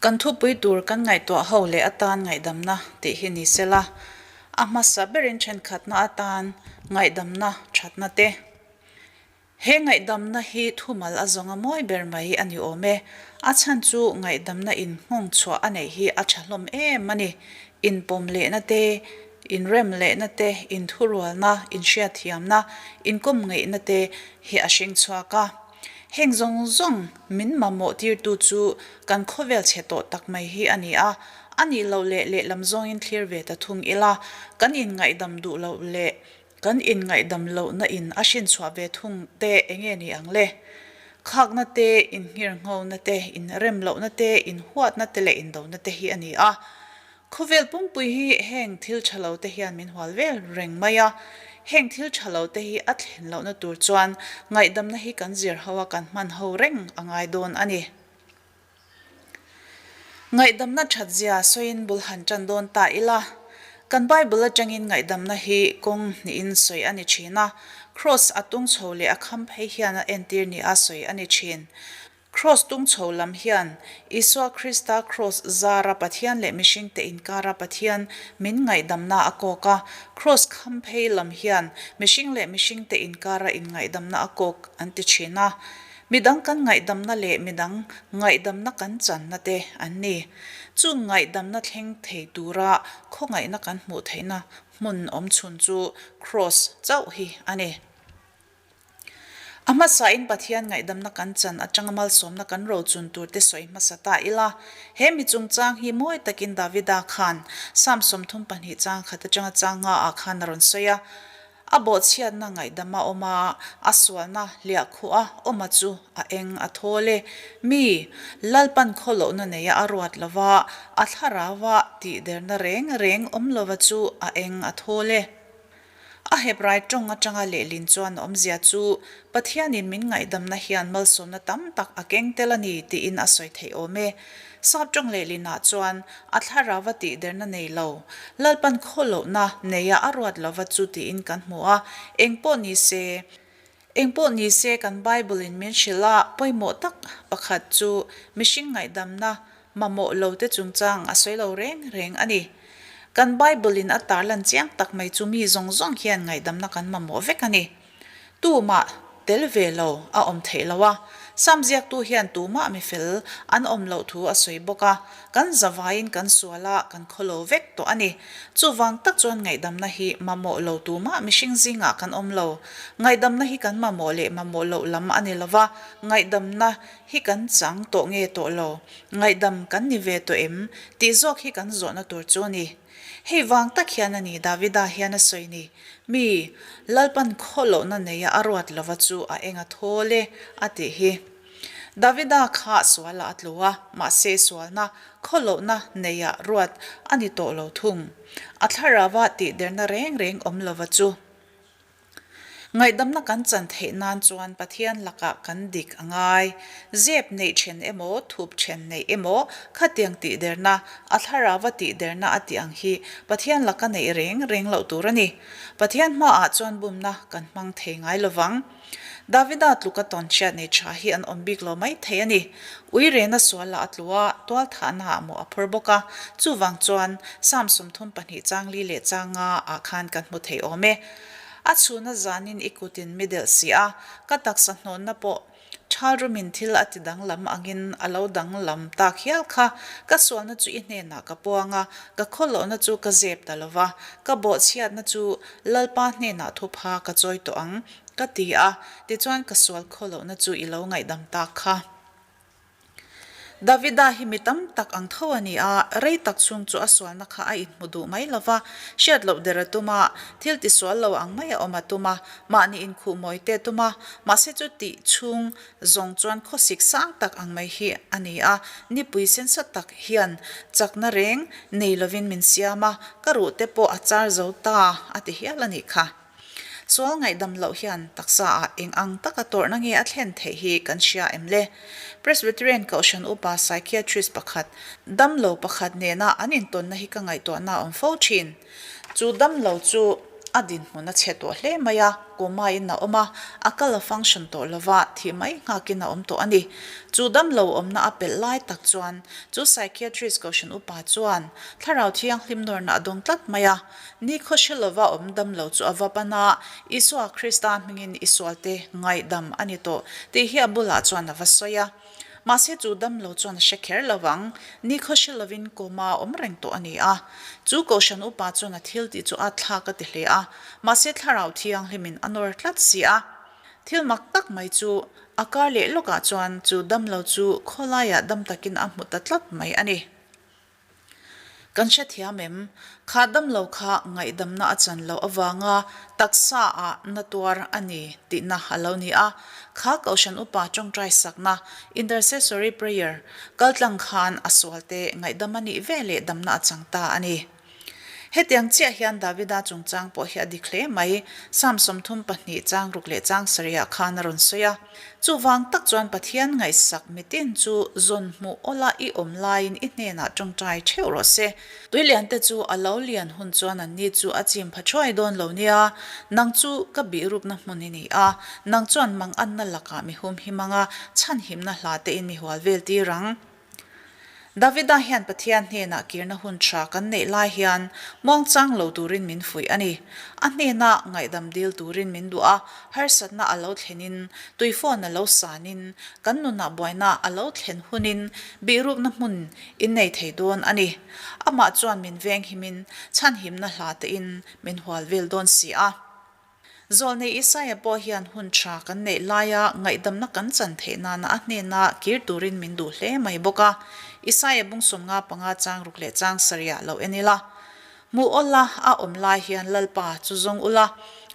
Kan thupui tur kan ngaihtuah ho leh atan ngaihdamna tih hi ni sela, a hmasa berin thenkhatna atan ngaihdamna thatna te. He ngaihdamna hi thumal a zawnga mawi ber mai a ni awm e. A chhan chu ngaihdamna in nghawng chhuah a neih hi a tha hlawm em a ni. Inpawm lehna te, inrem lehna te, inthurualna, inhriatthiamna, inkawm ngeihna te hi a hring chhuak a. Heng zawng zawng min mamawh tirtu chu kan khawvel chhe tawh tak mai hi a ni a, a nih loh leh lehlam zawngin thlir ve ta thung ila, kan inngaihdam duh loh leh kan inngaihdam lohna in a hrinchhuah ve thung te enge ni ang le? Khakna te, inngirnghona te, inrem lohna te, inhuatna te leh indona te hi a ni a. Khawvel pumpui hi heng thil tha lo te hian min hual vel reng mai a, heng thil tha lo te hi a thlen lohna tur chuan ngaihdamna hi kan zir ho a kan hman ho reng a ngai dawn a ni. Ngaihdamna that zia sawiin bul han tan dawn ta ila, kan Bible atangin ngaihdamna hi kawng hnihin sawi a ni thin a, Kraws a tung chho leh a kham phei hian a entir ni a sawi a ni thin. Kraws tung chho lam hian Isua Krista kraws zara Pathian leh mihringte inkara Pathian min ngaihdamna a kawk a, kraws kham phei lam hian mihring leh mihringte inkara inngaihdamna a kawk an ti thin a. Midang kan ngaihdamna leh midang ngaihdamna kan channa te an ni. Chung ngaihdamna thleng thei tura khawngaihna kan hmuh theihna hmun awmchhun chu kraws chauh hi a ni. A hmasain Pathian ngaihdamna kan chan atanga malsawmna kan rochun turte sawi hmasa ta ila, he mi chungchang hi mawi takin Davida khan Psalm 32 chang khat atanga chang nga ah khan a rawn sawi a, A bawhchhiatna ngaihdama awm a, a sualna hliahkhuh a awma chu a eng a thawl e. Mi, Lalpan khawlohna neia a ruat lova, a thlarauva tihderna reng reng awm lova chu a eng a thawl e. A Hebrai tawng atanga lehlin chuan awmzia chu Pathianin min ngaihdamna hian malsawmna tam tak a keng tel a ni tiin a sawi theih awm e. Sap tawng lehlinah chuan a thlarauva tihderna nei lo, Lalpan khawlohna neia a ruat lova chu tiin kan hmu a, engpawh ni se, Engpawh ni se kan Bible in min hrilh a, pawimawh tak pakhat chu mihring ngaihdamna mamawh lo te chungchang a sawi lo reng reng a ni. Kan Bible in a tarlan chiang tak mai chu mi zawng zawng hian ngaihdamna kan mamawh vek a ni. Tumah tel ve lo a awm theih lo a, Sam ziaktu hian tumah mi fel an awm loh thu a sawi bawk a, kan zavaiin kan sual a, kan khawlo vek tawh a ni. Chuvang tak chuan ngaihdamna hi mamawh lo tumah mihring zingah kan awm lo. Ngaihdamna hi kan mamawh leh mamawh loh lam a ni lova, ngaihdamna hi kan chang tawh nge tawh lo, ngaihdam kan ni ve tawh em tih zawk hi kan zawhna tur chu a ni. Hei vang tak hian a ni Davida hian a sawi ni, Mi, Lalpan khawlohna neia a ruat lova chu a eng a thawl e, a tih hi. Davida kha sualah a tlu a, mahse sualna, khawlohna neia ruat a ni tawh lo thung. A thlarauva tihderna reng reng awm lova chu. Ngaihdamna kan chan theih nan chuan Pathian lakah kan dik a ngai. Zep neih then emaw, thup then neih emaw, khatiang tihderna, a thlarauva tihderna a tih ang hi Pathian laka neih reng reng loh tur a ni. Pathian hmaah chuan bumna kan hmang thei ngai lovang. Davida tluka tawn hriat nei tha hi an awm bik lo mai thei a ni. Ui rena sualah a tlu a, tualthahna ah mawh a phur bawk a, chuvang chuan Psalm 32 chang li leh chang nga ah khan kan hmu thei awm e. A chhuna zanin i kutin mi delh si a, ka taksa hnawnna pawh Thal rumin thil a ti danglam angin a lo danglam tak hial kha. Ka sualna chu i hnenah ka puang a, ka khawlohna chu ka zep ta lo va, ka bawhchhiatna chu Lalpa hnenah thupha ka chawi tawh ang, ka ti a, tichuan ka sual khawlohna chu i lo ngaihdam tak kha. Davida hi mi tam tak ang tho a ni a, rei tak chhung chu a sualna kha a inhmu duh mai lo va, hriat loh der a tum a, thil tisual lo ang mai a awm a tum a, mahni inkhuh mawi te a tum a, mahse chu tih chhung zawng chuan khawsik sang tak ang mai hi a ni a, nipui sensa tak hian chakna reng nei lovin min siam a, ka ruh te pawh a char zo ta a ti hial a nih kha. Sual ngaihdam loh hian taksa ah eng ang taka tawrhna nge a thlen theih hi kan hria em le? Presbyterian Kohhran upa psychiatrist pakhat, damlo pakhat nena an intawnna hi ka ngaihtuahna a awm fo thin. Chu damlo chu A dinhmun a chhe tawh hle mai a, coma in a awm a, a kal a function tawh lova, thih mai nghakin a awm tawh a ni. Chu damlo awmna a pelh lai tak chuan chu psychiatrist kohhran upa chuan thlarau thianghlim nawrna a dawng tlat mai a, nikhaw hre lova awm damlo chu a va pan a, Isua Krista hmingin i sualte ngaihdam a ni tawh tih hi a bulah chuan a va sawi a. Mahse chu damlo chuan a hre kher lo ang, nikhaw hre lovin coma a awm reng tawh a ni a. Chu kohhran upa chuan a thil tih chu a thlak a ti hle a, mahse thlarau thianghlimin a nawr tlat si a. Thil mak tak mai chu a kar leh lawkah chuan chu damlo chu khawlaiah dam takin a hmu ta tlat mai a ni. Kan hrethiam em? Kha damlo kha ngaihdamna a chan loh avanga taksa ah na tuar a ni tihna a lo ni a. Kha Kohhran Upa tawngtai sakna, intercessory prayer, kaltlang khan a sualte ngaihdam a nih veleh damna a chang ta a ni. Hetiang chiah hian Davida chungchang pawh hi a dik hle mai, Psalm 32 chang ruk leh chang sarihah khan a rawn sawi a. Chuvang tak chuan Pathian ngaihsak mitin chu zawn hmuh awla i awm laiin i hnenah tawngtai theuh rawh se. Tuiliante chu a lo lian hun chuan anni chu a chim pha thuai dawn lo nia, nang chu ka bihrukna hmun i ni a, nang chuan manganna lakah mi humhim anga chhanhimna hla tein mi hual vel tir ang. Davida hian Pathian hnenah kirna hun tha kan neih lai hian muangchang lo turin min fuih a ni. A hnena ngaihdam dil turin min duh a, harsatna a lo thlenin, tuifawn a lo sanin, kan nunah buaina a lo thlen hunin bihrukna hmun in nei thei dawn a ni. Amah chuan min venghimin chhanhimna hla tein min hual vel dawn si a. Zawlnei Isaia pawh hian hun tha kan neih laia ngaihdamna kan chan theih nana a hnena kir turin min duh hle mai bawk a. Isaia bung 55 chang ruk leh chang sarihah lo en ila. Hmuh awla a awm lai hian Lalpa chu zawng ula,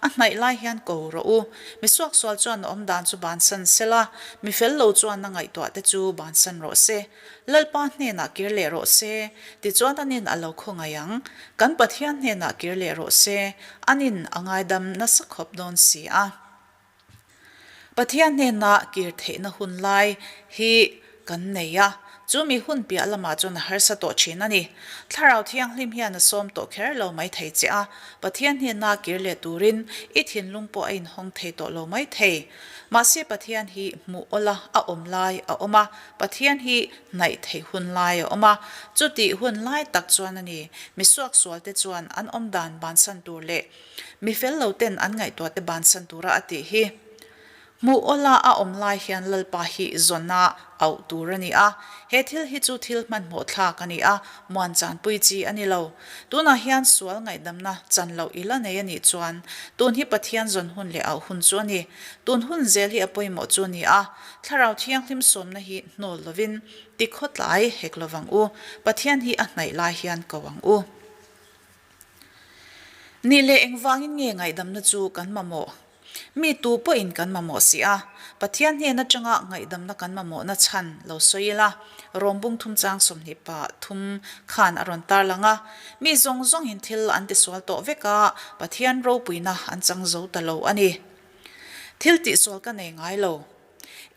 a hnaih lai hian ko rawh u. Mi suaksual chuan a awm dan chu bansan sela, mi fel lo chuan a ngaihtuah te chu bansan rawh se. Lalpa hnenah kir leh rawh se, tichuan anin a lo khawngaih ang. Kan Pathian hnenah kir leh rawh se, anin a ngaidam nasa khawp dawn si a. Pathian hnena kir theihna hun lai hi kan nei a, chu mi hun piah lamah chuan a harsa tawh thin a ni. Thlarau Thianghlim hian a sawm tawh kher lo mai thei che a, Pathian hnena kir leh turin i thinlung pawh a inhawng thei tawh lo mai thei. Mahse Pathian hi hmuh awla a awm lai a awm a, Pathian hi hnaih theih hun lai a awm a, chutih hun lai tak chuan a ni, mi suaksualte chuan an awm dan bansan tur leh mi fel lo ten an ngaihtuahte bansan tura a tih hi. Hmuh awla a awm lai hian Lalpa hi zawna auh tur a ni a, he thil hi chu thil hmanhmawh thlak a ni a, muan chanpui chi a ni lo. Tunah hian sual ngaihdamna chan loh i la nei a nih chuan tun hi Pathian zawn hun leh auh hun chu a ni. Tun hun zel hi a pawimawh chu a ni a, Thlarau Thianghlim sawmna hi hnawl lovin ti khawtlai hek lovang u, Pathian hi a hnaih lai hian ko ang u. Nih leh engvangin nge ngaihdamna chu kan mamawh? Mi tu pawhin kan mamawh si a, Pathian hnen atanga ngaihdamna kan mamawhna chhan lo sawi ila, Rom bung thum chang 23 khan a rawn tarlang a, mi zawng zawngin thil an tisual tawh vek a, Pathian ropuina an chang zo ta lo a ni. Thil tihsual ka nei ngai lo.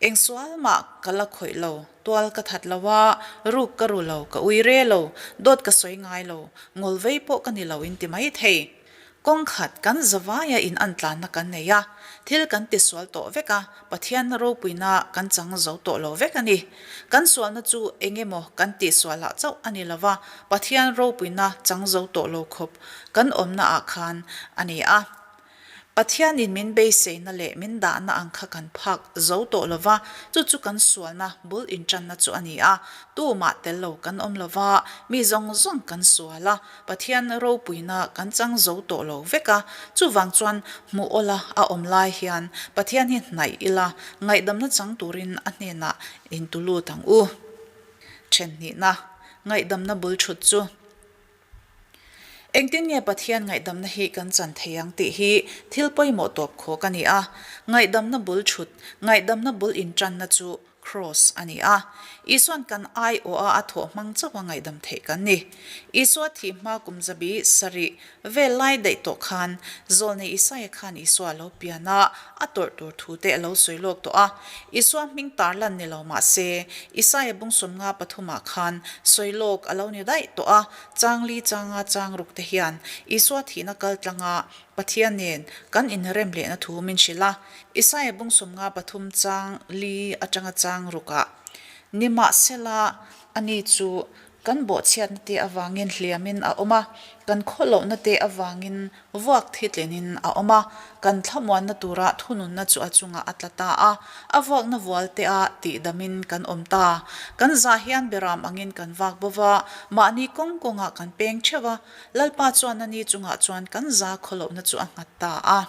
Eng sual mah ka la khawih lo, tual ka that lo a, ruk ka ru lo, ka ui re lo, dawt ka sawi ngai lo, ngawl vei pawh ka ni lo in ti mai thei. Kawng khat kan zavaia in an tlanna kan nei a, thil kan tisual tawh vek a, Pathianna ropuina kan chang zo tawh lo vek a ni. Kan sualna chu eng emaw kan tihsualah chauh a ni lo va, Pathian ropuina chang zo tawh lo khawp kan awmna ah khan a ni a. Pathianin min beiseina leh min dahna ang kha kan phak zo tawh lo va, chu chu kan sualna bul inṭanna chu a ni a. Tumah tel lo kan awm lo va, mi zawng zawng kan sual a, Pathian ropuina kan chang zo tawh lo vek a. Chuvang chuan hmuh awla a awm lai hian Pathian hi hnaih ila, ngaihdamna chang turin a hnenah intulut ang u. Ṭhenhnihna, ngaihdamna bul ṭhut chu. Engtin nge Pathian ngaihdamna hi kan chan thei ang tih hi thil pawimawh tawp khawk a ni a. Ngaihdamna bul thut, ngaihdamna bul intanna chu Kraws a ni a. Isuan kan aiawha a thawh hmang chauha ngaihdam theih kan ni. Isua thih hma kum zabi sarih vel lai daih tawh khan Zawlnei Isaia khan Isua a lo pian a, a tawrh tur thu te a lo sawi lawk tawh a. Isua hming tar lan ni lo mah se, Isaia bung 53 ah khan sawi lawk a lo ni daih tawh a, chang li changa chang ruk te hian Isua thihna kal tlanga. Pathian nen kan inrem lehna thu min hrilh a. Isaia bung 53 chang li atanga chang rukah, Nimahsela, ani chu Kan bawhchhiatna te avangin hliamin a awm a, kan khawlohna te avangin vuak thitlinin a awm a, kan thlamuanna tura thununna chu a chungah a tla ta a, a vuakna vual te a tihdamin kan awm ta. Kan zah hian beram angin kan vak bo va, mahni kawng kawngah kan peng theuh a, Lalpa chuan ani chungah chuan kan za khawlohna chu a nghat ta a.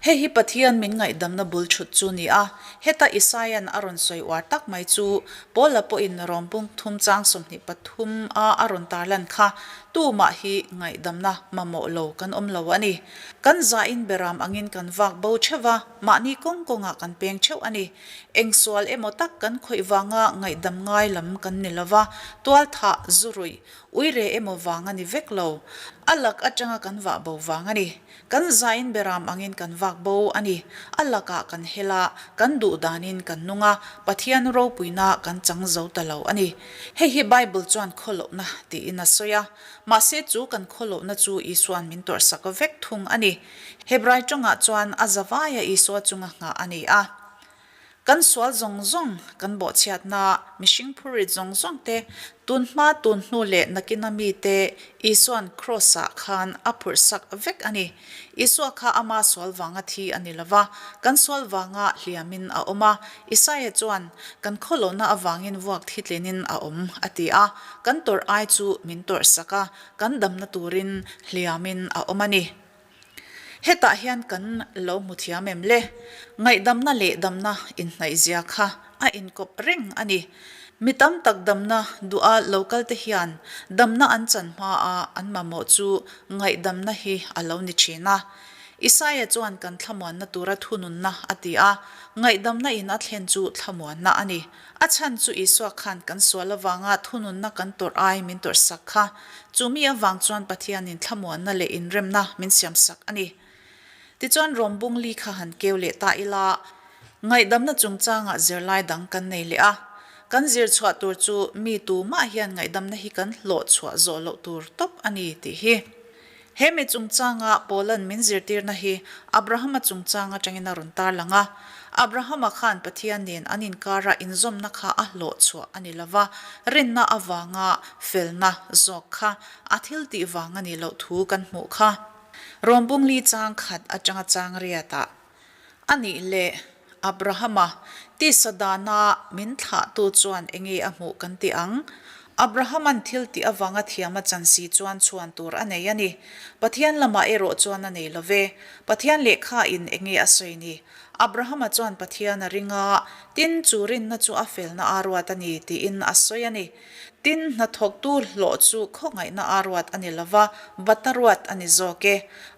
Hei hi Pathian min ngaihdamna bul thut chu ni a, heta Isaia'n a rawn sawi uar tak mai chu Paula pawhin Rom bung thum chang 23 a a rawn tarlan kha tumah hi ngaihdamna mamawh lo kan awm lo a ni. Kan zain beram angin kan vak bo theuh va, mahni kawng kawngah kan peng theuh a ni. Eng sual emaw tak kan khawih vanga ngaihdam ngai lam kan ni lo va, tualthah, zu ruih, Uire emaw vang a ni vek lo. A lak atanga kan vah bo vang a ni. Kan zain beram angin kan vak bo a ni. A lakah kan hel a, kan duh danin kan nung a, Pathian ropuina kan chang zo ta lo a ni. Hei hi Bible chuan khawlohna tiin a sawi a. Mahse chu kan khawlohna chu Isua'n min tawrhsak vek thung a ni. Hebrai tawngah chuan a zavaia Isua chunga nghah a ni a. Kan sual zawng zawng, kan bawhchhiatna, mihring phurrit zawng zawng te, tun hma tun hnu leh nakina mite Isua'n Kraws-ah khan a phurhsak vek a ni. Isua kha ama sual vanga thi a ni lo va, kan sual vanga hliamin a awm a. Isaia chuan, Kan khawlohna avangin vuak thitlinin a awm, a ti a. Kan tawrh ai chu min tawrhsak a, kan damna turin hliamin a awm a ni. Hetah hian kan lo hmu thiam em le? Ngaihdamna leh damna inhnaihzia kha a inkawp reng a ni. Mi tam tak damna duha lo kalte hian damna an chan hmaa an mamawh chu ngaihdamna hi a lo ni thin a. Isaia chuan kan thlamuanna tura thununna a ti a, ngaihdamna in a thlen chu thlamuanna a ni. A chhan chu Isua khan kan sual avanga thununna kan tawrh ai min tawrhsak kha. Chu mi avang chuan Pathianin thlamuanna leh inremna min siamsak a ni. Tichuan Rom bung li kha han keu leh ta ila, ngaihdamna chungchangah zirlai dang kan nei leh a. Kan zir chhuah tur chu mi tumah hian ngaihdamna hi kan hlawh chhuah zawh loh tur tawp a ni tih hi. He mi chungchanga Paula'n min zirtirna hi Abrahama chungchang atangin a rawn tarlang a. Abrahama khan Pathian nen an inkara inzawmna kha a hlawh chhuah a ni lo va, rinna avanga felna zawk kha a thil tih vang a nih loh thu kan hmuh kha. Rawmbungli chang khat atanga chang riatah A nih leh, Abrahama, tisa dana min thlahtu chuan enge a hmuh kan ti ang? Abrahama'n thil tih avanga thiam a chan si chuan chhuan tur a nei a ni. Pathian lamah erawh chuan a nei lo ve. Pathian lehkha in enge a sawi ni? Abrahama chuan Pathian a ring a, tin chu rinna chu a felna a ruat a ni tiin a sawi a ni. Tin, hnathawktu hlawh chu khawngaihna a ruat a ni lo va, bata ruat a ni zawk e.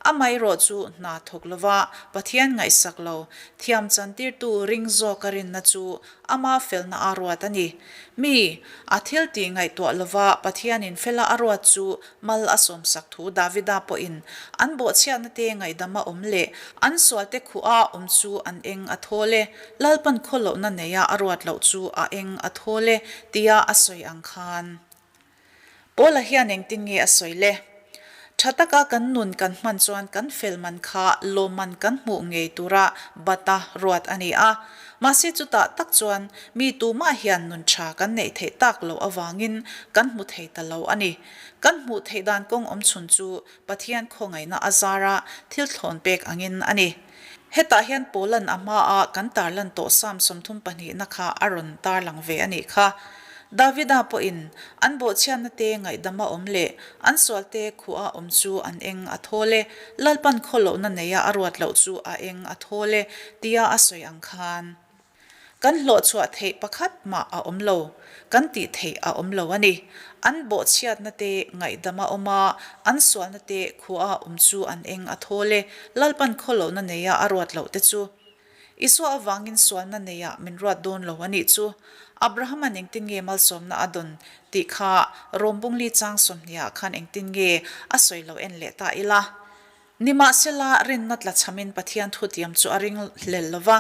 Amaherawh chu hna thawk lo va, Pathian ngaihsak lo, thiam chantirtu ring zawka rinna chu ama felna a ruat a ni. Mi, a thil tih ngaihtuah lo va, Pathianin fela a ruat chu mal a sawmsak thu Davida pawhin an bawhchhiatna te ngaihdama awm leh an sualte khuha awm chu an eng a thawl e. Lalpan khawlohna neia a ruat loh chu a eng a thawl e tia a sawi ang khan. Paula hian engtin nge a sawi le? Tha taka kan nun kan hman chuan kan fel man kha lawmman kan hmuh ngei tura bata ruat a ni a. Mahse chutah tak chuan mi tumah hian nun tha kan neih theih tak loh avangin kan hmu thei ta lo a ni. Kan hmuh theih dan kawng awmchhun chu Pathian khawngaihna a zara thil thlawn pek angin a ni. Hetah hian Paula'n a hmaa kan tarlan tawh Psalm 32 na kha a rawn tarlang ve a nih kha. Davida pawhin an bawhchhiatna te ngaihdama awm leh an sualte khuha awm chu an eng a thawl e, Lalpan khawlohna neia a ruat loh chu a eng a thawl e, tia a sawi ang khan. Kan hlawhchhuah theih pakhat mah a awm lo, kan tih theih a awm lo a ni. An bawhchhiatna te ngaihdam a awm a, an sualna te khua a awm chu an eng a thawl e, Lalpan khawlohna neia a ruat loh te chu. Isua avangin sualna neia min ruat dawn lo a nih chu. Abrahama'n engtin nge malsawmna a dawn tih kha Rom bungli chang 20 ah khan engtin nge a sawi lo en leh ta ila. Nimahsela, rinna tlachhamin Pathian thutiam chu a ring hlel lo va.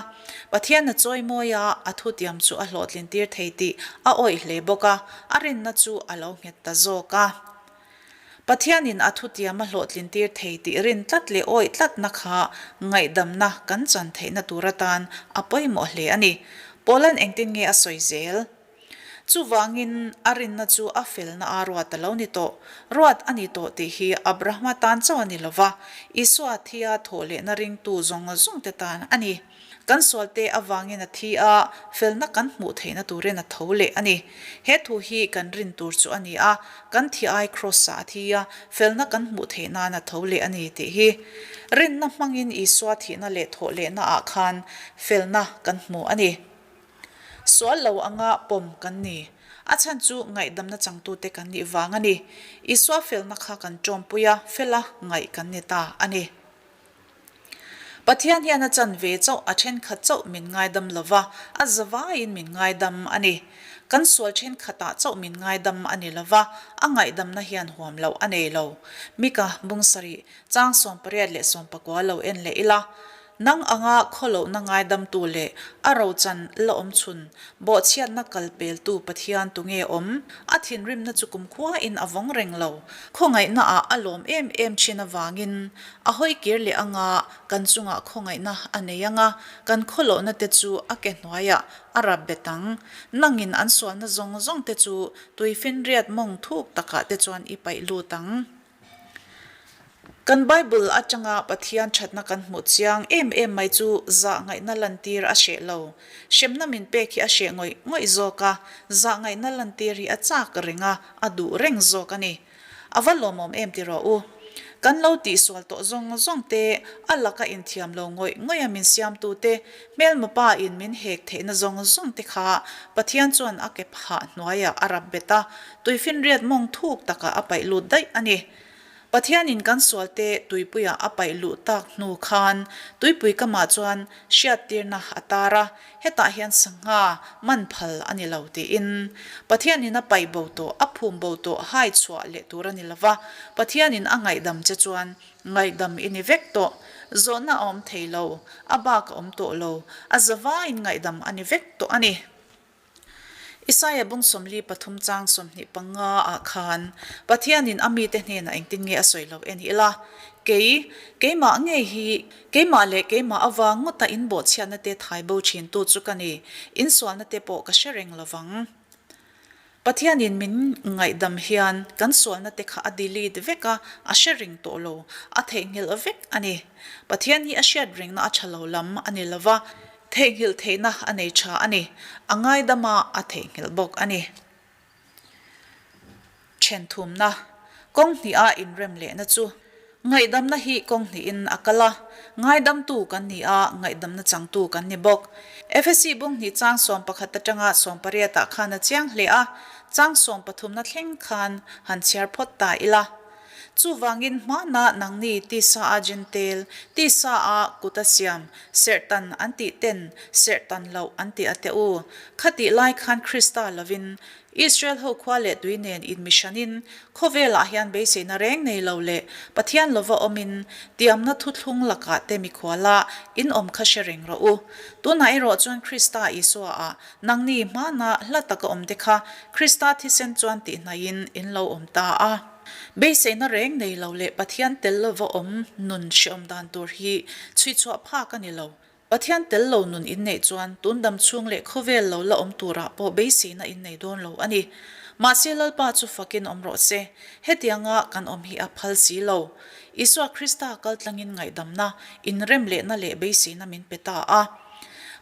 Pathian a chawimawi a, a thutiam chu a hlawhtlintir thei tih a awih hle bawk a, a rinna chu a lo nghet ta zawk a. Pathianin a thutiam a hlawhtlintir thei tih rin tlat leh awih tlatna kha ngaihdamna kan chan theihna tur atan a pawimawh hle a ni. Paula'n engtin nge a sawi zel? Chuvangin, a rinna chu a felna a ruat a lo ni tawh. Ruat a ni tawh tih hi Abrahama tan chauh a ni lo va, Isua thia thawh lehna ringtu zawng zawngte tan a ni. Kan sualte avangin a thi a, felna kan hmuh theihna turin a tho leh a ni. He thu hi kan rin tur chu a ni a, kan thi ai Kraws-ah a thi a, felna kan hmuh theih nan a tho leh a ni tih hi. Rinna hmangin Isua thihna leh thawh lehnaah khan felna kan hmu a ni. Sual lo anga pawm kan ni. A chhan chu ngaihdamna changtute kan nih vang a ni. Isua felna kha kan ṭawmpui a, fela ngaih kan ni ta a ni. Pathian hian a chan ve chauh, a ṭhenkhat chauh min ngaidam lo va, a zavaiin min ngaidam a ni. Kan sual ṭhenkhatah chauh min ngaidam a ni lo va, a ngaihdamna hian huam loh a nei lo. Mika bung sarih, chang 18 leh 19 lo en leh ila. Nang anga khawlohna ngaidamtu leh a rochan la awm chhun, bawhchhiatna kal peltu Pathian tu nge awm? A thinrimna chu kumkhuain a vawng reng lo. Khawngaihnaah a lawm em em thin avangin a hawi kir leh anga kan chungah khawngaihna a nei anga kan khawlohna te chu a ke hnuaiah a rap bet ang. Nangin an sualna zawng zawng te chu tuifinriat mawng thuk takah te chuan i paih lut ang. Kan Bible atanga Pathian thatna kan hmuh chiang em em mai chu zahngaihna lantir a hreh lo. Hremna min pek hi a hreh ngawih ngawih zawk a, zahngaihna lantir hi a chak reng a, a duh reng zawk a ni. A va lawmawm em ti rawh u. Kan lo tihsual tawh zawng zawng te, a laka inthiam lo ngawih ngawih a min siamtu te, hmelma pa in min hek theihna zawng zawng te kha Pathian chuan a ke phah hnuaiah a rap bet a, Tuifinriat mawng thuk takah a paih lut daih a ni. Pathianin kan sualte tuipuiah a paih luh tak hnu khan tuipui kamah chuan hriattirna a tar a, hetah hian sangha man phal a ni lo tiin. Pathianin a paih bo tawh, a phum bo tawh hai chhuah leh tur a ni lo va, Pathianin a ngaihdam che chuan ngaihdam i ni vek tawh. Zawhna a awm thei lo, a bak a awm tawh lo, a zavaiin ngaihdam a ni vek tawh a ni. Isaia bung 43 chang 25 ah khan Pathianin a mite hnenah engtin nge a sawi lo en ila, Kei, keimah ngei hi, keimah leh keimah avang ngawta in bawhchhiatna te thai bo thintu chu ka ni, in sualna te pawh ka hre reng lovang. Pathianin min ngaihdam hian kan sualna te kha a delete vek a, a hre reng tawh lo, a theihnghilh vek a ni. Pathian hi a hriat rengna a tha lo lam a ni lova, Theihnghilh theihna a nei tha a ni. A ngaidam a, a theihnghilh bawk a ni. Then thumna, kawng hniha inrem lehna chu ngaihdamna hi kawng hnihin a kal a, ngaidamtu kan ni a, ngaihdamna changtu kan ni bawk. Efesi bung hnih chang 11 atanga 18 ah khan a chiang hle a, chang sawmpathumna thleng khan han chhiar phawt ta ila. Chuvangin hmana nangni tisa a Jentail, tisa a kut a siam, serhtan an tih ten serhtan loh an ti a teh u. Khatih lai khan Krista lovin Israel ho khua leh tui nen inmihranin khawvelah hian beiseina reng nei lo leh Pathian lova awmin tiamna thuthlung lakah te mikhuala in awm kha hre reng rawh u. Tunah erawh chuan Krista Isua ah nangni hmana hla taka awm te kha Krista thisen chuan tihnaihin in lo awm ta a. Beiseina reng nei lo leh Pathian tel lova awm nun hreawm dan tur hi chhuichhuah phak a ni lo. Pathian tel lo nun inneih chuan tun dam chhung leh khawvel lo la awm turah pawh beiseina innei dawn lo a ni. Mahse Lalpa chu fakin awm rawh se, hetianga kan awm hi a phal si lo. Isua Krista kaltlangin ngaihdamna, inrem lehna leh beiseina min pe ta a.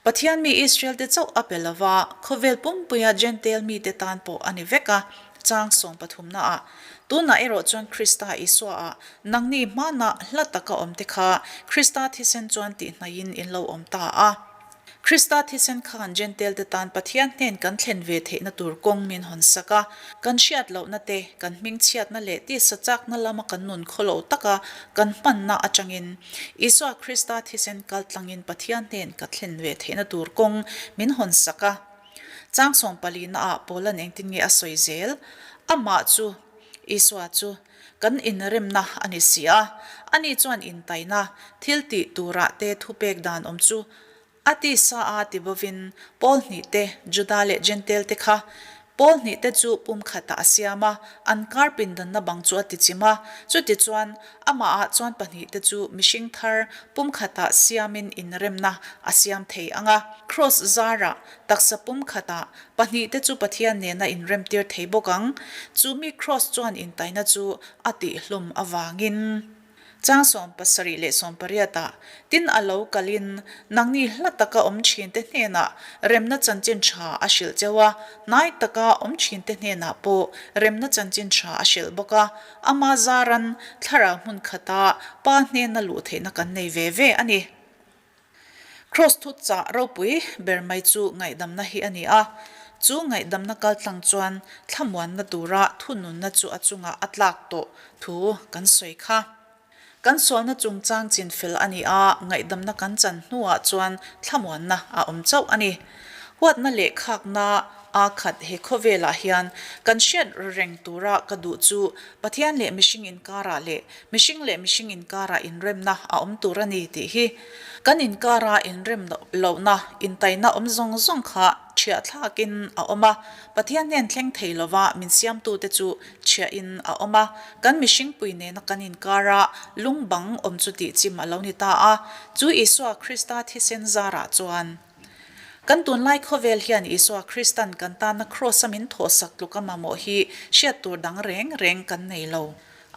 Pathian mi Israel te chauh a pe lova, khawvel pumpuia Jentail mite tan pawh a ni vek a. Chang sawmpathumnaah, Tunah erawh chuan Krista Isuaah nangni hmana hla taka awmte kha Krista thisen chuan tihnaihin in lo awm ta a. Krista thisen khan Jentail-te tan Pathian hnen kan thlen ve theihna tur kawng min hawn sak a. Kan hriat lohna te, kan hmingchhiatna leh tisa chakna lama kan nun khawlo taka kan hmanna atangin Isua Krista thisen kaltlangin Pathian hnen ka thlen ve theihna tur kawng min hawn sak a. Chang sawmpalina ah Paula'n engtin nge a sawi zel? Amah chu, Isua chu, kan inremna a ni si a. Ani chuan intaina, thil tih turah te thupek dan awm chu a tisa a ti bovin Paul hnih te, Juda leh Jentail te kha. Pawl hnihte chu pumkhatah a siam a, an kar pindanna bang chu a tichim a. Chutichuan, amahah chuan pahnihte chu mihring thar pumkhatah siamin inremna a siam thei ang a. Kraws zarah taksa pumkhatah pahnihte chu Pathian nena inremtir thei bawk ang. Chu mi kraws chuan intaina chu a tihhlum avangin. Chang 78 ah, Tin a lo kalin, nangni hla taka awm thinte hnenah remna chanchin tha a hrilh cheu a, hnai taka awm thinte hnenah pawh remna chanchin tha a hrilh bawk a, ama zaran thlarau hmun khata Pa hnena luh theihna kan nei ve ve a ni. Kraws thu chah ropui ber mai chu ngaihdamna hi a ni a, chu ngaihdamna kaltlang chuan thlamuanna tura thununna chu a chungah a tlak tawh thu kan sawi kha. Kan sualna chungchang chinfel a ni a, ngaihdamna kan chan hnuah chuan thlamuanna a awm chauh a ni. Huatna leh khakna a khat he khawvelah hian kan hriat reng tura ka duh chu Pathian leh mihring inkarah leh Mihring leh mihring inkarah inremna a awm tur a ni tih hi kan inkara inrem lohna, intaina awm zawng zawng kha chhiah thlakin a awm a. Pathian hnen thleng thei lova min siamtute chu chhiahin a awm a. Kan mihringpui nena kan inkara lungbang awm chu tihchim a lo ni ta a. Chu Isua Krista thisen zarah chuan kan tunlai khawvel hian Isua Kristan kan tana kraws-a min thawhsak tluka mamawh hi hriat tur dang reng reng kan nei lo.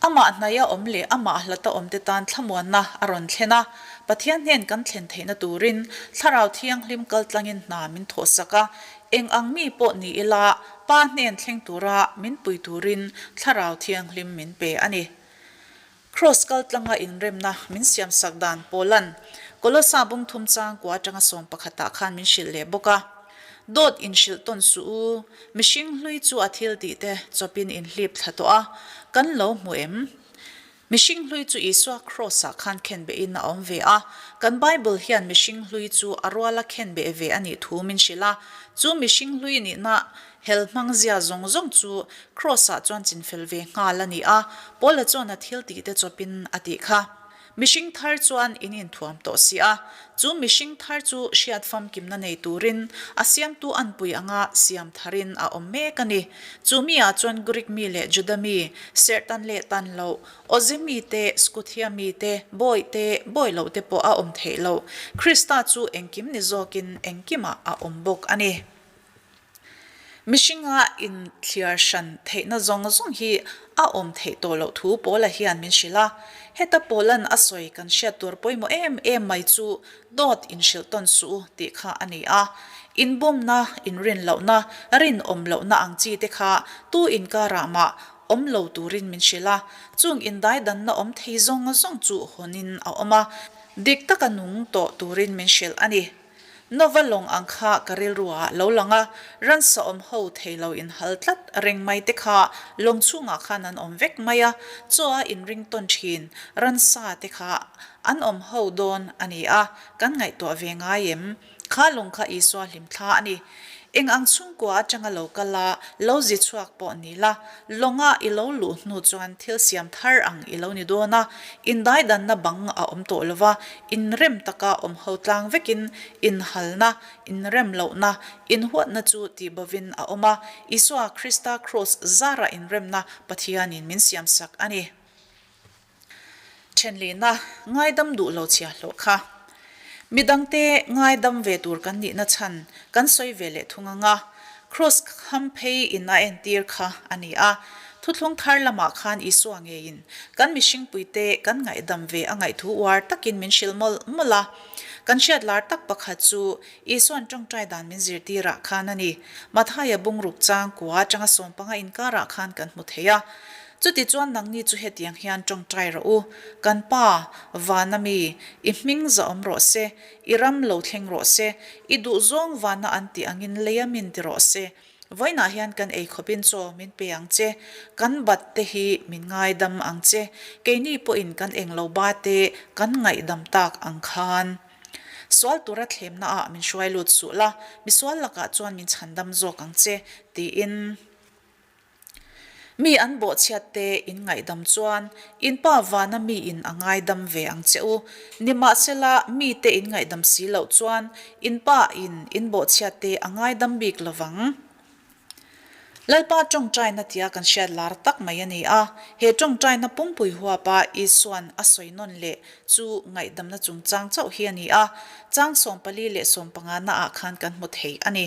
Amah hnaia awm leh amah hlata awmte tan thlamuanna a rawn thlen a, Pathian hnen kan thlen theihna turin Thlarau Thianghlim kaltlangin hna min thawhsak a, eng ang mi pawh ni ila Pa hnen thleng tura min pui turin Thlarau Thianghlim min pe a ni. Kraws kaltlanga inremna min siamsak dan Paula'n Kolosa bung thum chang kua atanga sawm pakhatah khan min hrilh leh bawk a. Dawt inhrilh tawn suh u, mihring hlui chu a thil tih te chawpin inhlip thla tawh a, kan lo hmu em? Mihring hlui chu Isua Kraws ah khan khenbehin a awm ve a, kan Bible hian mihring hlui chu a ruala khenbeh ve a nih thu min hrilh a, chu mihring hlui nihna hel hmang zia zawng zawng chu Kraws ah chuan chinfel ve nghal a ni a, Paula chuan a thil tih te chawpin a tih kha. Mihring thar chuan in inthuam tawh si a, chu mihring thar chu hriat famkimna nei turin a siamtu anpui anga siam tharin a awm mek a ni. Chu mi ah chuan Greek mi leh Juda mi, serhtan leh tan loh, Awze mi te, Skuthia mi te, bawi te, bawi loh te pawh a awm theih loh. Krista chu engkim ni zawkin engkimah a awm bawk a ni. Mihringa inthliar hran theihna zawng zawng hi a awm theih tawh loh thu Paula hian min hrilh a. Heta Paula'n a sawi kan hriat tur pawimawh em em mai chu dawt inhrilh tawn suh u tih kha a ni a. Inbumna, inrin lohna, rinawm lohna ang chi te kha tu inkarah mah awm lo turin min hrilh a. Chung indaidanna awm thei zawng zawng chu hawnin a awm a, dik taka nung tawh turin min hrilh a ni. Nova lawng ang kha ka rilru ah lo lang a, ransa awm ho thei lo in hal tlat reng mai te kha lawng chhungah khan an awm vek mai a, chaw a inring tawn thin ransa te kha an awm ho dawn a ni a, kan ngaihtuah ve ngai em? Kha lawng kha Isua hlimthla a ni. Eng ang chhungkua atanga lo kal a, lo zi chhuak pawh ni la, lawnga i lo luh hnu chuan thil siam thar ang i lo ni dawn a, indaidanna bang a awm tawh lo va, inrem taka awm ho tlang vekin inhalna, inrem lohna, inhuatna chu tihbovin a awm a, Isua Krista Kraws zara inremna Pathianin min siamsak a ni. Thenlihna ngaidam duh lo chhia hlawh kha. Midangte ngaidam ve tur kan nihna chhan kan sawi ve leh thung ang a, Kraws kham phei in a entir kha a ni a. Thuthlung thar lamah khan Isua ngeiin kan mihringpuite kan ngaihdam ve a ngaihthu uar takin min hrilh mawlh mawlh a. Kan hriat lar tak pakhat chu Isua'n tawngtai dan min zirtirah khan a ni. Mathaia bungruk chang kua atanga sawmpanga inkarah khan kan hmu thei a. Chutichuan nangni chu hetiang hian tawngtai rawh u, Kan Pa, vana mi, i hming za awm rawh se, i ram lo thleng rawh se, i duhzawng vana an tih angin leia min ti rawh se. Vawiinah hian kan ei khawpin chaw min pe ang che, kan bat te hi min ngaidam ang che, keini pawhin kan englo ba te kan ngaihdam tak ang khan. Sual tura thlemna ah min hruai lut suh la, misual lakah chuan min chhandam zawk ang che, tiin. Mi an bawhchhiat te in ngaihdam chuan in pa vana mi in a ngaidam ve ang che u. Nimahsela mi te in ngaihdam si loh chuan in pa in in bawhchhiat te a ngaidam bik lovang. Lalpa ṭawngṭaina tia kan hriat lar tak mai a ni a. He ṭawngṭaina pumpui huapa Isua'n a sawi nawn leh chu ngaihdamna chungchang chauh hi a ni a, chang sawmpali leh sawmpangana-ah khan kan hmu thei a ni.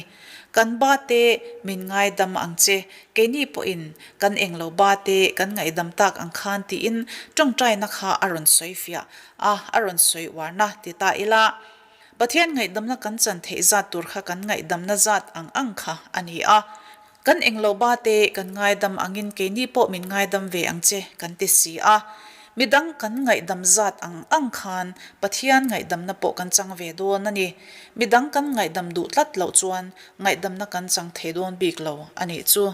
Kan ba te min ngaidam ang che, keini pawhin kan englo ba te kan ngaihdam tak ang khan tiin ṭawngṭaina kha a rawn sawi fiah a, a rawn sawi uarna ti ta ila. Pathian ngaihdamna kan chan theih zat tur kha kan ngaihdamna zat ang ang kha a ni a. Kan englo ba te kan ngaidam angin keini pawh min ngaidam ve ang che kan ti si a. Midang kan ngaihdam zat ang ang khan Pathian ngaihdamna pawh kan chang ve dawn a ni. Midang kan ngaihdam duh tlat loh chuan ngaihdamna kan chang thei dawn bik lo a nih chu.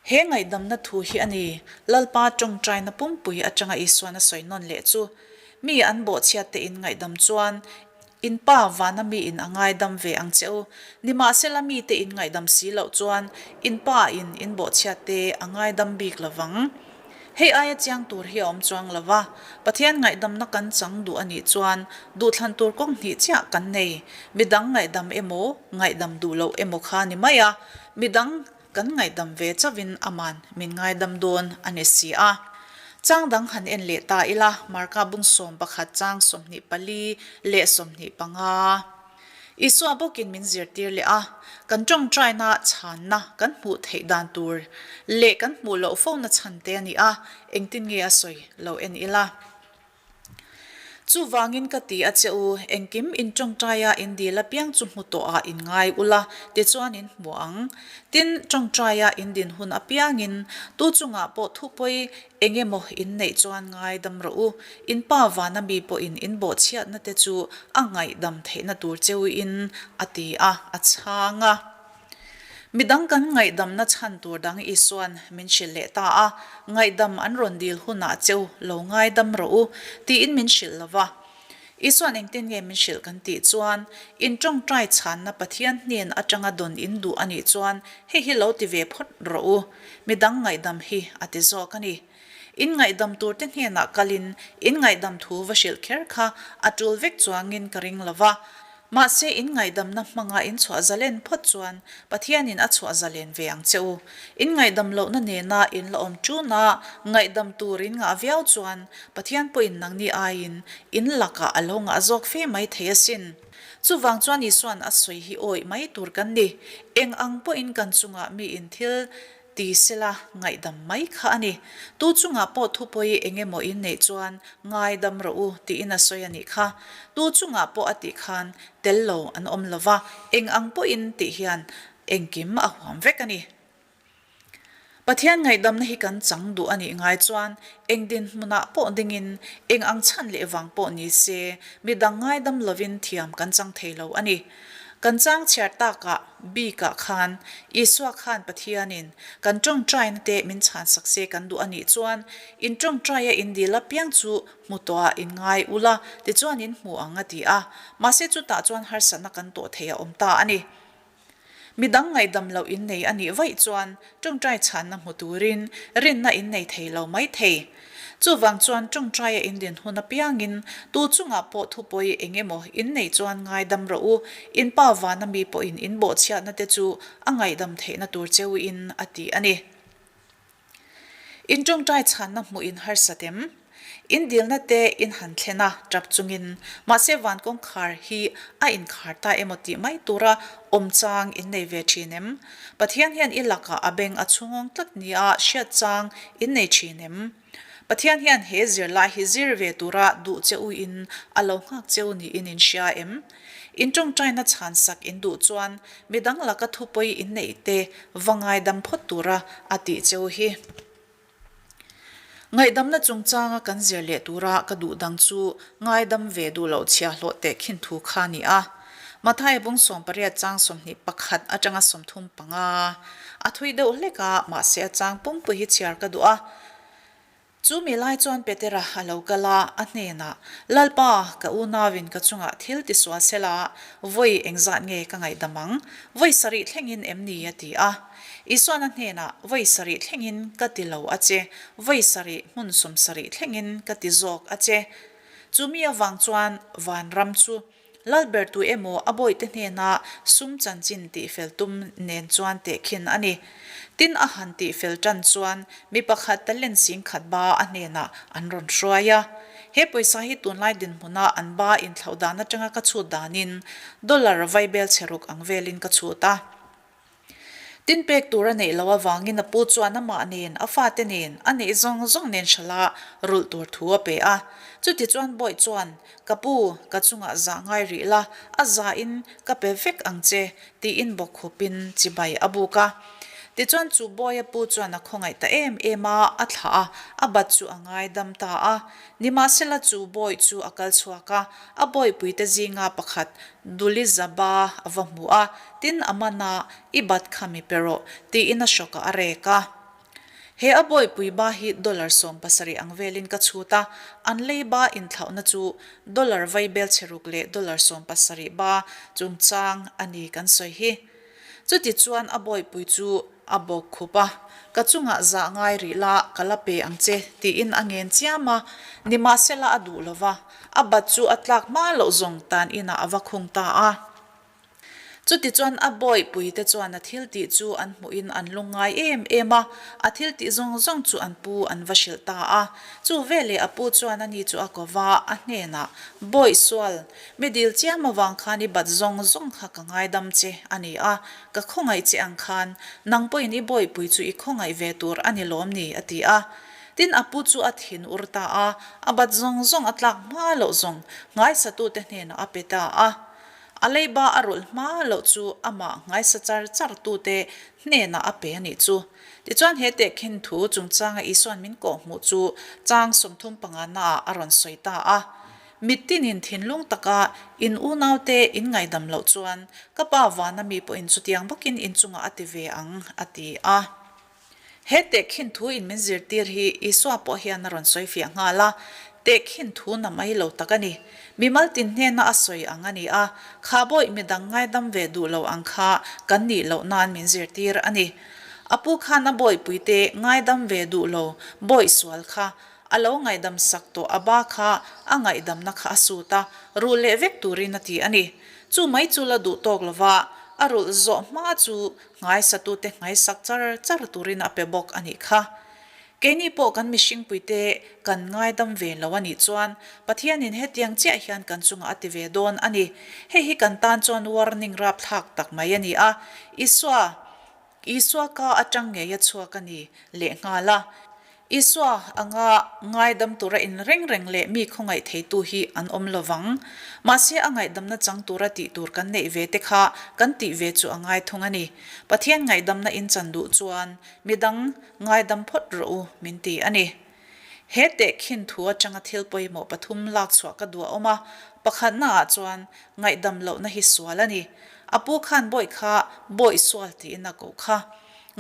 He ngaihdamna thu hi a ni, Lalpa tawngtaina pumpui atanga Isuan a sawi nawn leh chu. Mi an bawhchhiat te in ngaihdam chuan, in Pa vana mi in a ngaidam ve ang che u. Nimahsela mi te in ngaihdam si loh chuan, in Pa in in bawhchhiat te a ngaidam bik lo vang. Hei aia chiang tur hi a awm chuang lo va, Pathian ngaihdamna kan chang duh a nih chuan duhthlan tur kawng hnih chiah kan nei. Midang ngaihdam emaw, ngaihdam duh loh emaw kha ni mai a, midang kan ngaihdam ve chauhin aman min ngaidam dawn a ni si a. Chang dang han en leh ta ila, Marka bung 11 chang 24 leh 25. Isua bawkin min zirtir leh a, kan tawngtaina chhanna kan hmuh theih dan tur leh kan hmuh loh fona chhan te a ni a, engtin nge a sawi lo en ila. Chuvangin ka ti a che u, engkim in tawngtaia in dil apiang chu hmu tawhah in ngai ula, tichuan in hmu ang. Tin, tawngtaia in din hun apiangin tu chungah pawh thupawi Eng emaw in neih chuan ngaidam rawh u, in pa vana mi pawhin in bawhchhiatna te chu a ngaihdam theihna tur cheuin a ti a, a chhang a. Midang kan ngaihdamna chhan tur dang Isua'n min hrilh leh ta a, ngaihdam an rawn dil hunah cheu lo ngaidam rawh u, tiin min hrilh lo va. Isua'n engtin nge min hrilh kan tih chuan, in tawngtai chhanna Pathian hnen atanga dawn in duh a nih chuan hei hi lo ti ve phawt rawh u, midang ngaihdam hi a ti zawk a ni. In ngaihdam turte hnenah kalin in ngaihdam thu va hrilh kher kha a tul vek chuangin ka ring lo va. Mahse in ngaihdamna hmanga in chhuah zalen phawt chuan Pathianin a chhuah zalen ve ang che u. In ngaihdam lohna nena in la awm ṭun a, ngaihdam tur in ngah viau chuan Pathian pawhin nangni aiin in lakah a lo ngah zawk fe mai thei asin. Chuvang chuan Isua'n a sawi hi awih mai tur kan ni. Eng ang pawhin kan chungah miin thil Ti sela, ngaihdam mai kha a ni. Tu chungah pawh thupawi eng emaw in neih chuan ngaidam rawh u tiin a sawi a nih kha. Tu chungah pawh a tih khan tel lo an awm lo va, eng ang pawhin tih hian engkim a huam vek a ni. Pathian ngaihdamna hi kan chang duh a nih ngai chuan eng dinhmunah pawh dingin eng ang chhan leh vang pawh ni se midang ngaidam lovin thiam kan chang thei lo a ni. Kan chang chhiar takah bikah khan Isua khan Pathianin kan tawngtaina te min chhansak se kan duh a nih chuan in tawngtaia in dil apiang chu hmu tawhah in ngai ula tichuan in hmu ang a ti a. Mahse chutah chuan harsatna kan tawh thei a awm ta a ni. Midang ngaihdam loh in nei a nih vaih chuan tawngtai chhanna hmu turin rinna in nei thei lo mai thei. Chuvang chuan tawngtaia in din hun apiangin tu chungah pawh thupawi eng emaw in neih chuan ngaidam rawh u, in pa vana mi pawhin in bawhchhiatna te chu a ngaihdam theihna tur cheu in a ti a ni. In tawngtai chhanna hmuh in harsat em? In dilna te in han thlen a, tap chungin, mahse van kawngkhar hi a inkhar ta emaw tih mai tura awm chang in nei ve thin em? Pathian hian i lakah a beng a chhungawng tlat nia hriat chang in nei thin em? Pathian hian he zirlai hi zir ve tura duh che u in a lo nghak che u niin in hria em? In tawngtaina chhan sak in duh chuan midang laka thupawi in neih te va ngaidam phawt tura a tih cheu hi. Ngaihdamna chungchanga kan zir leh tura ka duh dang chu ngaidam ve duh loh chhia hlawh teh khin thu kha a ni a. Mathaia bung 18 chang 21 atanga 35 a thui deuh hlek a, mahse a chang pumpui hi chhiar ka duh a. Chu mi lai chuan Petera a lo kal a, a hnenah, Lalpa, ka unauin ka chungah thil ti sual sela, vawi engzat nge ka ngaihdam ang? Vawi sarih thlengin em ni? a ti a. Isuan a hnenah, Vawi sarih thlengin ka ti lo a che, vawi sarih hmun 70 thlengin ka ti zawk a che. Chu mi avang chuan vanram chu. Lalber tu emaw a bawihte hnena sum chanchin tihfel tum nen chuan tehkhin a ni. Tin, a han tihfel tan chuan mi pakhat talent singkhat ba a hnenah an rawn hruai a. He pawisa hi tunlai dinhmuna an ba inthlauh dan atanga ka chhut danin dollar vaibel chhe ruk ang velin ka chhut a. Tin pek tur a neih loh avangin a pu chuan amah nen, a fate nen, a neih zawng zawng nen hrala rulh tur thu a pe a. Chutichuan Bawih chuan, Ka pu, ka chungah zah ngai rih la, a zahin ka pe vek ang che, tiin bawkkhupin chibai a buk a. Tichuan chu Bawia pu chuan a khawngaih ta em em a, a thlah a, a bat chu a ngaidam ta a. Nimahsela chu Bawih chu a kal chhuak a, a bawihpuite zinga pakhat Dulizaba a va hmu a, Tin, a man a, I bat kha mi pe rawh, tiin a hrawkah a rek a. He a bawihpui ba hi dollar 70 ang velin ka chhut a, an lei ba inthlauhna chu dollar vaibel chheruk leh dollar 70 ba chungchang a ni kan sawi hi. Chutichuan a bawihpui chu a bawk khup a, Ka chungah zah ngai rih la, ka la pe ang che, tiin a ngen chiam a. Nimahsela a duh lo va, a bat chu a tlak hma loh zawng tan inah a va khung ta a. Chutichuan a bawihpuite chuan a thiltih chu an hmuhin an lungngai em em a, a thiltih zawng zawng chu an pu an va hrilh ta a. Chu veleh a pu chuan ani chu a ko va, a hnenah, Bawih sual, mi dil chiam avang khan i bat zawng zawng kha ka ngaidam che a ni a, ka khawngaih che ang khan nang pawhin i bawihpui chu i khawngaih ve tur a ni lawm ni, a ti a. Tin, a pu chu a thin ur ta a, a bat zawng zawng a tlak hma loh zawng nghaisatute hnenah a pe ta a. A leiba a rulh hma loh chu amah nghaisa char char tute hnenah a pe a nih chu. Tichuan he tehkhin thu chungchanga Isua'n min kawhhmuh chu chang 35 naah a rawn sawi ta a. Mittinin thinlung taka in unaute in ngaihdam loh chuan ka Pa vana mi pawhin chutiang bawkin in chungah a ti ve ang, a ti a. He tehkhin thu in min zirtir hi Isua pawh hian a rawn sawi fiah nghal a, tehkhin thu na mai lo tak a ni. Mimal tin hnena a sawi ang a ni a, kha bawih midang ngaidam ve duh lo ang kha kan nih loh nan min zirtir a ni. A pu khan a bawihpuite ngaidam ve duh lo bawih sual kha a lo ngaihdam sak tawh a ba kha a ngaihdamna kha a sut a, rulh leh vek turin a ti a ni. Chu mai chu la duh tawk lova a rulh zawh hma chu Nghaisatute nghaisak char char turin a pe bawk a nih kha. Keini pawh kan mihringpuite kan ngaidam ve lo a nih chuan Pathianin hetiang chiah hian kan chungah a ti ve dawn a ni. Hei hi kan tan chuan warning rapthlak tak mai a ni a, Isua, Isua ka atang ngei a chhuak a ni lehnghal a. Isua anga ngaidam tura inreng reng leh mi khawngaih theitu hi an awm lo vang. Mahse a ngaihdamna chang tura tih tur kan neih ve te kha kan tih ve chu a ngai thung a ni. Pathian ngaihdamna in chan duh chuan midang ngaidam phawt rawh u min ti a ni. He tehkhin thu atanga thil pawimawh pathum lak chhuah ka duh a awm a, pakhatna ah chuan ngaihdam lohna hi sual a ni. A pu khan bawih kha bawih sual tiin a koh kha.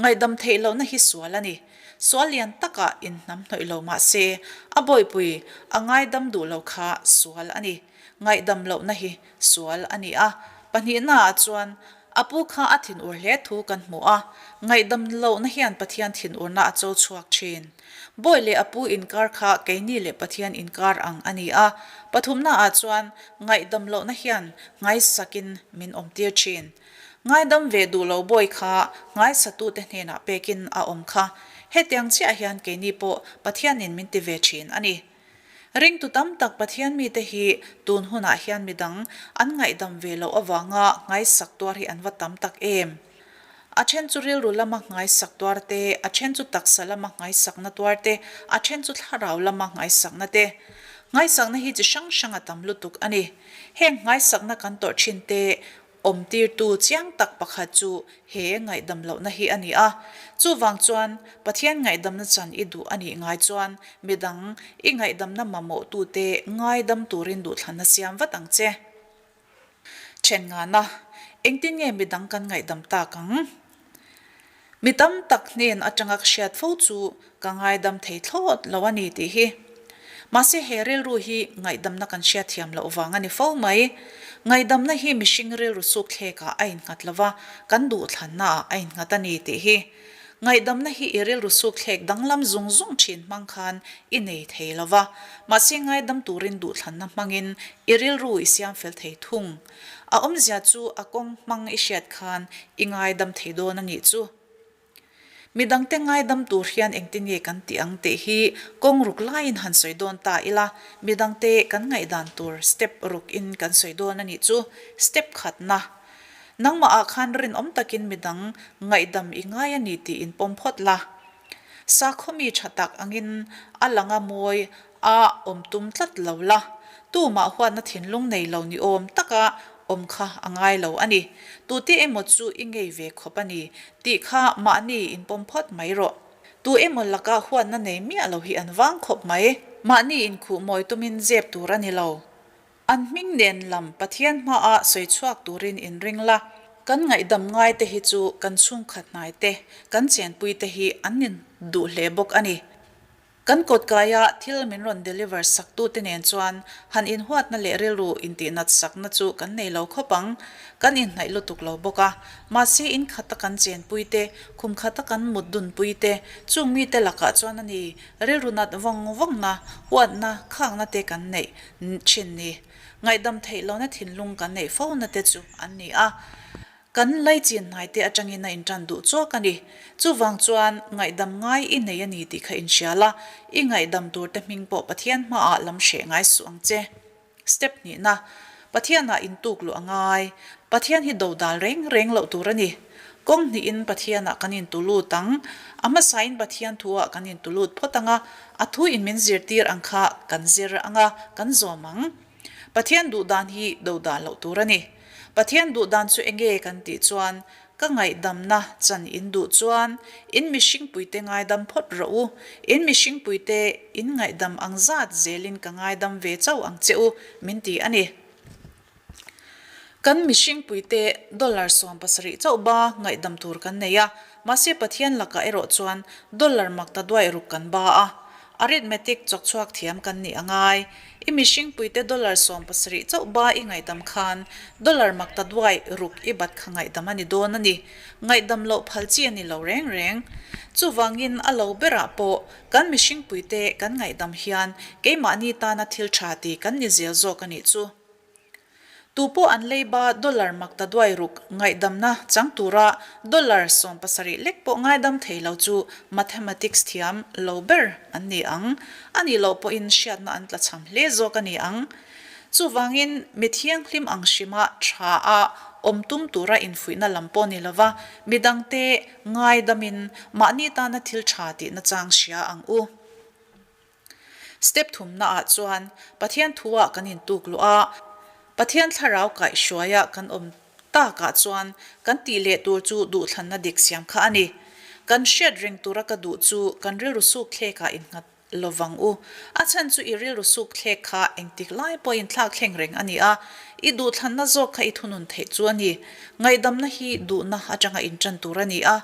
Ngaihdam theih lohna hi sual a ni. Sual lian takah inhnam hnawih lo mah se, a bawihpui a ngaidam duh lo kha sual a ni. Ngaihdam lohna hi sual a ni a. Pahnihnaah chuan a pu kha a thinur hle thu kan hmu a, ngaihdam lohna hian Pathian thinurna a cho chhuak thin. Bawi leh a pu inkar kha keini leh Pathian inkar ang a ni a. Pathumnaah chuan ngaihdam lohna hian nghaisakin min awmtir thin. Ngaidam ve duh lo bawi kha ngaisatute hnenah pekin a awm kha. Hetiang chiah hian keini pawh Pathianin min ti ve thin a ni. Ringtu tam tak Pathian mite hi tun hunah hian midang an ngaihdam ve loh avanga ngaisak tuar hi an va tam tak em. A then chu rilru lama ngaisak tuar te, a then chu taksa lama ngaisakna tuar te, a then chu thlarau lama ngaisakna te. Ngaisakna hi chi hrang hrang a tam lutuk a ni. Heng ngaisakna kan tawrh thin te Awmtirtu chiang tak pakhat chu he ngaihdam lohna hi a ni a. Chuvang chuan, Pathian ngaihdamna chan i duh a nih ngai chuan midang i ngaihdamna mamawhtute ngaidam turin duhthlanna siam vat ang che. Then ngana, engtin nge midang kan ngaihdam tak ang? Mi tam tak hnen atanga ka hriat fo chu ka ngaidam thei thlawt lo a ni tih hi. Mahse he rilru hi ngaihdamna kan hriat thiam loh vang a ni fo mai. Ngaihdamna hi mihring rilru suk thlekah a innghat lo va, kan duhthlannaah a innghat a ni tih hi. Ngaihdamna hi i rilru sukthlek danglam zung zung thin hmang khan i nei thei lo va, mahse ngaidam turin duhthlanna hmangin i rilru i siam fel thei thung. A awmzia chu a kawng hmang i hriat khan i ngaidam thei dawn a nih chu. Midangte ngaidam tur hian engtin nge kan tih ang tih hi kawng ruk laiin han sawi dawn ta ila, midangte kan ngaihdan tur step ruk in kan sawi dawn a nih chu. Step khatna. Nangmah ah khan rinawm takin midang ngaihdam i ngai a ni tih in pawm phawt la. Sakhaw mi tha tak angin a langa mawi a awm tum tlat lo la, tumah huatna thinlung nei lo ni awm taka awm kha a ngai lo a ni. Tute emaw chu i ngei ve khawp a ni tih kha mahni inpawm phawt mai rawh. Tu emaw laka huatna nei miah lo hi an vang khawp mai. Mahni inkhuh mawi tumin zep tur a ni lo. An hming nen lam Pathian hmaah sawi chhuak turin inring la. Kan ngaihdam ngai te hi chu kan chhungkhat hnai te, kan chenpui te hi an ni duh hle bawk a ni. Kan kawtkaia thil min rawn deliver sak tute nen chuan han inhuatna leh rilru intihnat sakna chu kan nei lo khawp ang. Kan inhnaih lutuk lo bawk a. Mahse in khata kan chenpui te, khum khata kan mut dunpui te, chung mite lakah chuan a ni rilru nat vawng vawngna, huatna, khakna te kan neih thin ni. Ngaihdam theih lohna thinlung kan neih fona te chu an ni a. Kan laichin hnaite atangin a intan duh chawk a ni. Chuvang chuan ngaihdam ngai i nei a ni tih kha inhria la, i ngaihdam turte hming pawh Pathian hmaah lam hreh ngai suh ang che. Step hnihna, Pathianah intuk luh a ngai. Pathian hi dodal reng reng loh tur a ni. Kawng hnihin Pathianah kan intu lut ang. A hmasain Pathian thuah kan intu lut phawt ang a, a thu in min zirtir ang kha kan zir ang a, kan zawm ang. Pathian duhdan hi dodal loh tur a ni. Pathian duhdan chu enge kan tih chuan, ka ngaihdamna chan in duh chuan in mihringpuite ngaidam phawt rawh u, in mihringpuite in ngaihdam ang zat zelin ka ngaidam ve chauh ang che u, min ti a ni. Kan mihringpuite dollar 70 chauh ba ngaihdam tur kan nei a, mahse Pathian lakah erawh chuan dollar mak ta duai ruk kan ba a. Arithmetic chawkchhuak thiam kan nih a ngai. I mihringpuite dollar 70 chauh ba i ngaihdam khan dollar mak ta duai ruk i bat kha ngaihdam a ni dawn a ni. Ngaihdam loh phal chi a ni lo reng reng. Chuvangin a lo berah pawh kan mihringpuite kan ngaihdam hian keimahni tana thil tha ti kan ni zel zawk a nih chu. Tu pawh an leiba dollar mak ta duai ruk ngaihdamna chang tura dollar 70 lek pawh ngaidam thei lo chu mathematics thiam lo ber an ni ang. A nih loh pawhin hriatna an tlachham hle zawk a ni ang. Chuvangin mi thianghlim ang hrima tha a awm tum tura infuihna lam pawh ni lova midangte ngaidamin mahni tana thil tha tihna chang hria ang u. Step thumna ah chuan Pathian thu ah kan intuk luh a, Pathian thlarau kaihhruai ah kan awm tak ah chuan kan tih leh tur chu duhthlanna dik siam kha a ni. Kan hriat reng tura ka duh chu kan rilru suk thlek ah innghat lovang u. A chhan chu i rilru suk thlek kha engtik lai pawhin thlak thleng reng a ni a, i duhthlanna zawk kha i thunun theih chu a ni. Ngaihdamna hi duhna atanga intan tur a ni a,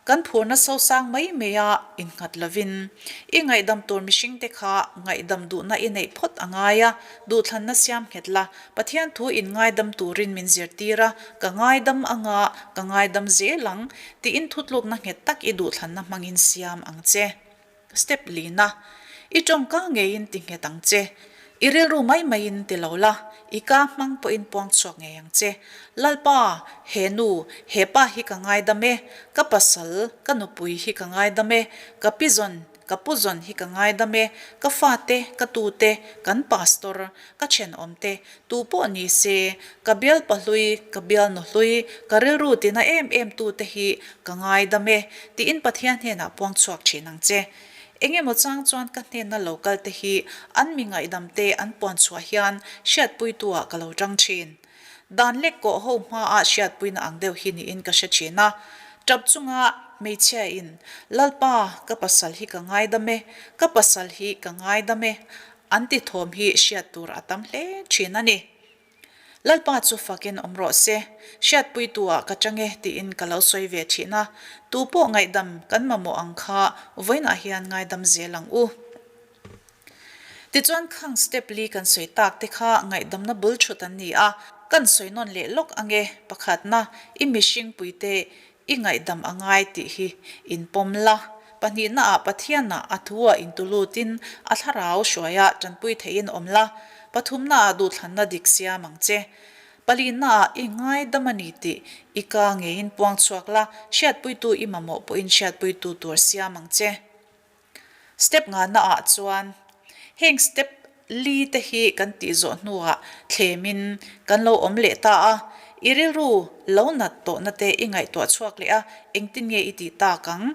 Kan phurna sosang mai mai a innghat lovin, i ngaihdam tur mihringte kha ngaihdam duhna i neih phawt a ngai a, duhthlanna siam nghet la, Pathian thu in ngaidam turin min zirtir a, ka ngaidam anga ka ngaidam zel ang, tiin thutlukna nghet tak i duhthlanna hmangin siam ang che. Step lina, I tawngka ngeiin ti nghet ang che. I rilru mai maiin ti lo la, i ka hmang pawhin puang chhuak ngei ang che. Lalpa, he nu, he pa hi ka ngaidam e, ka pasal, ka nupui hi ka ngaidam e, ka pi zawn, ka pu zawn hi ka ngaidam e, ka fate, ka tute, kan pastor, ka thenawmte, tu pawh ni se, ka bial pahlui, ka bial nuhlui, ka rilru tina em em tute hi ka ngaidam e, tiin Pathian hnenah puang chhuak thin ang che. Eng emaw chang chuan ka hnenna lo kal te hi an mi ngaihdam te an puan chhuah hian hriatpuitu-ah ka lo tang thin. Dan lek kawh ho hmaah hriatpuina ang deuh hi niin ka hre thin a. Tap chunga hmeichhia-in, Lalpa, ka pasal hi ka ngaidam e, ka pasal hi ka ngaidam e, An ti thawm hi hriat tur a tam hle thin a ni. Lalpa chu fakin awm rawh se, hriatpuitu-ah ka chang e tiin ka lo sawi ve thin a, tu pawh ngaihdam kan mamawh ang kha vawiinah hian ngaidam zel ang u. Tichuan khang step li kan sawi tak te kha ngaihdamna bul thut an ni a, kan sawi nawn leh lawk ang e, pakhatna, i mihringpuite. I ngaihdam a ngai tih hi inpawm la. Pahnihnaah Pathianah a thu-ah intulutin a thlarau hruaia tanpui theihin awm la. Pathumnaah duhthlanna dik siam ang che. Palinaah i ngaidam a ni tih i ka ngeiin puang chhuak la, hriatpuitu i mamawh pawhin hriatpuitu tur siam ang che. Step ngahnaah chuan heng step li te hi kan tih zawh hnuah thlemin kan lo awm leh ta a, i rilru lo nat tawhna te i ngaihtuah chhuak leh a, engtin nge i tih tak ang?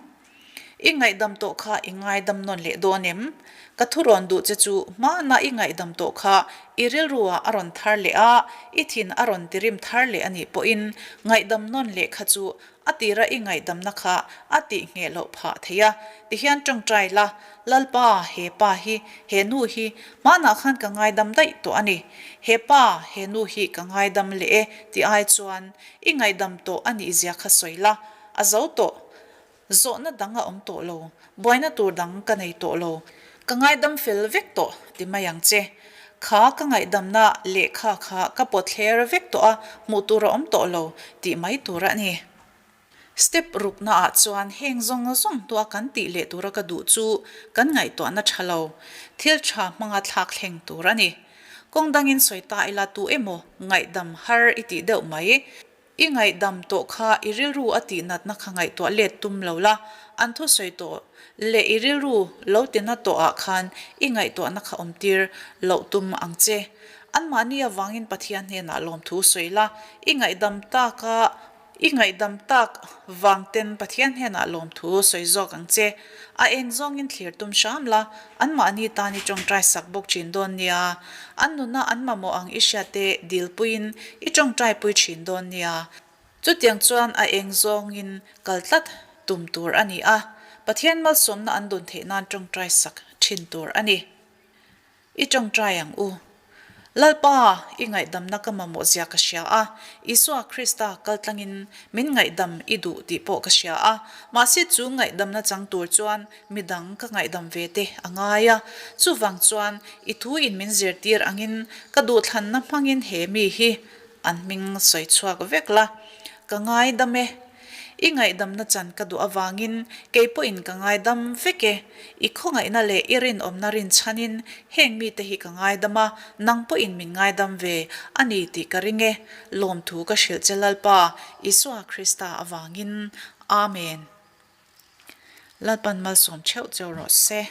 I ngaihdam tawh kha i ngaidam nawn leh dawn em? Ka thurawn duh che chu hmana i ngaihdam tawh kha i rilruah a rawn thar leh a, i thin a rawn tirim thar leh a nih pawhin ngaihdam nawn leh kha chu A tira i ngaihdamna kha a tih ngheh loh phah thei a, tihian tawngtai la, Lalpa, he pa hi, he nu hi, hmanah khan ka ngaidam daih tawh a ni. He pa, he nu hi ka ngaidam leh e ti ai chuan i ngaihdam tawh a nih zia kha sawi la, a zo tawh. Zawhna dang a awm tawh lo, buaina tur dang ka nei tawh lo, ka ngaidam fel vek tawh ti mai ang che. Kha ka ngaihdamna lehkha kha ka pawt thler vek tawh a, hmuh tur a awm tawh lo tih mai tur a ni. Step ruknaah chuan heng zawng zawng hnua kan tih leh tura ka duh chu kan ngaihtuahna tha lo, thil tha hmanga thlak thleng tur a ni. Kawng dangin sawi ta ila tu emaw ngaihdam har i tih deuh mai. I ngaihdam tawh kha i rilru a tih natna kha ngaihtuah let tum lo la, an thusawi tawh leh i rilru lo tina tawh ah khan i ngaihtuahna kha awm tir loh tum ang che. Anmahni avangin Pathian hnenah lawmthu sawi la, i ngaihdam tak a i ngaihdam tak vang ten Pathian hnenah lawmthu sawi zawk ang che. A eng zawngin thlir tum hram la, anmahni tan i tawngtai sak bawk thin dawn nia. An nuna an mamawh ang i hriatte dilpuiin i tawngtaipui thin dawn nia. Chutiang chuan a eng zawngin kal tlat tum tur a ni a, Pathian malsawmna an dawn theih nan tawngtai sak thin tur a ni. I tawngtai ang u. Lalpa, i ngaihdamna ka mamawh zia ka hria a, Isua Krista kaltlangin min ngaihdam i duh tih pawh ka hria a, mahse chu ngaihdamna chang tur chuan midang ka ngaihdam ve te a ngai a. Chuvang chuan i thu in min zirtir angin ka duhthlanna hmangin he mi hi an hming sawi chhuak vek la, ka ngaidam e. I ngaihdamna chan ka duh avangin kei pawhin ka ngaidam vek e. I khawngaihna leh i rinawmna rinchhanin heng mite hi ka ngaidam a, nang pawhin min ngaidam ve a ni tih ka ring e. Lawmthu ka hrilh che Lalpa, Isua Krista avangin. Amen. Lalpan malsawm theuh cheu rawh se.